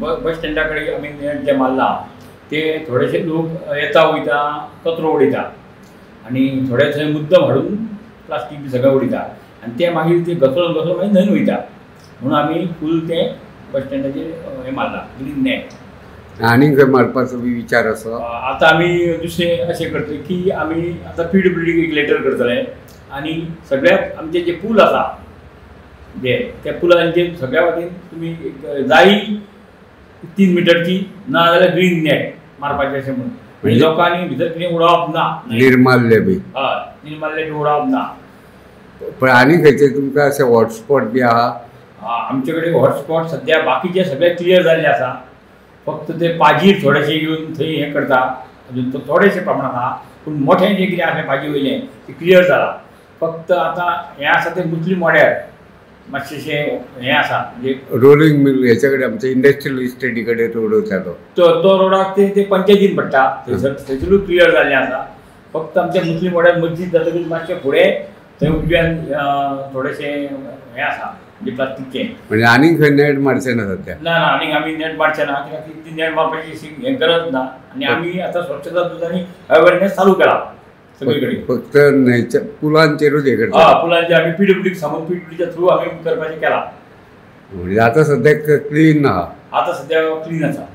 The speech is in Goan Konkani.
बस स्टँडा कडेन आमी नेट जें मारलां ते थोडेशे लोक येता वयता कचरो उडयता आनी थोडे थंय मुद्दम हाडून प्लास्टीक बी सगळें उडयता आनी ते मागीर ते घसरून घसरून मागीर न्हंयन वयता. म्हणून आमी फूल तें बस स्टँडाचेर हें मारलां ग्रीन नेट. आनी खंय मारपाचो बी विचार आसा? आतां आमी दुसरें अशें करतले की आमी आतां पीडब्ल्यूडीक एक लेटर करतले आनी सगळ्या आमचे जे पूल आसा जे त्या पुलांचेर सगळ्या वाटेन तुमी एक जायी 3 मिटरची ना जाल्यार ग्रीन नेट मारपाचें अशें म्हणून, म्हणजे लोकांनी भितर कितें उडोवप ना, निर्माल्य बी, हय निर्माल्य बी उडोवप ना. पण आनी खंयचे तुमकां अशें हॉटस्पॉट बी आहा? आमचे कडेन हॉटस्पॉट सद्या बाकीचे सगळे क्लियर जाल्ले आसा, फक्त ते पाजीर थोडेशे येवन थंय हें करता, अजून तो थोडेशे प्रमाणान आहा, पूण मोठें जें कितें आसलें पाजी वयलें तें क्लियर जालां. फक्त आतां हें आसा तें मुस्लीम वाड्यार मातशेंशें हें आसा, म्हणजे रोलिंग मिल हेच्या कडेन आमच्या इंडस्ट्रियल इस्टेटी कडेन रोड वयतालो तो रोडाक ते पंचायतीन पडटा, थंयसर थंयसरूय क्लियर जाल्लें आसा. फक्त आमच्या मुस्लीम वाड्यार मस्जीद जातकूच मातशें फुडें थंय उजव्यान थोडेशें हें आसा म्हणजे प्लास्टीकचें. म्हणजे आनीक खंय नेट मारचें ना सद्या? ना ना, आनीक आमी नेट मारचें ना, कित्याक ती नेट मारपाची अशी हें गरज ना. आनी आमी आतां स्वच्छता दुतांनी अवेरनेस चालू केला सगळे कडेन. फक्त न्हंयच्या पुलांचेरूच हें करता? हय, पुलांचेर आमी पीडब्ल्यूडीक सांगून पीडब्ल्यूडीच्या थ्रू आमी करपाचें केलां. म्हणजे आतां सद्याक क्लीन आहा? आतां सद्या क्लीन आसा.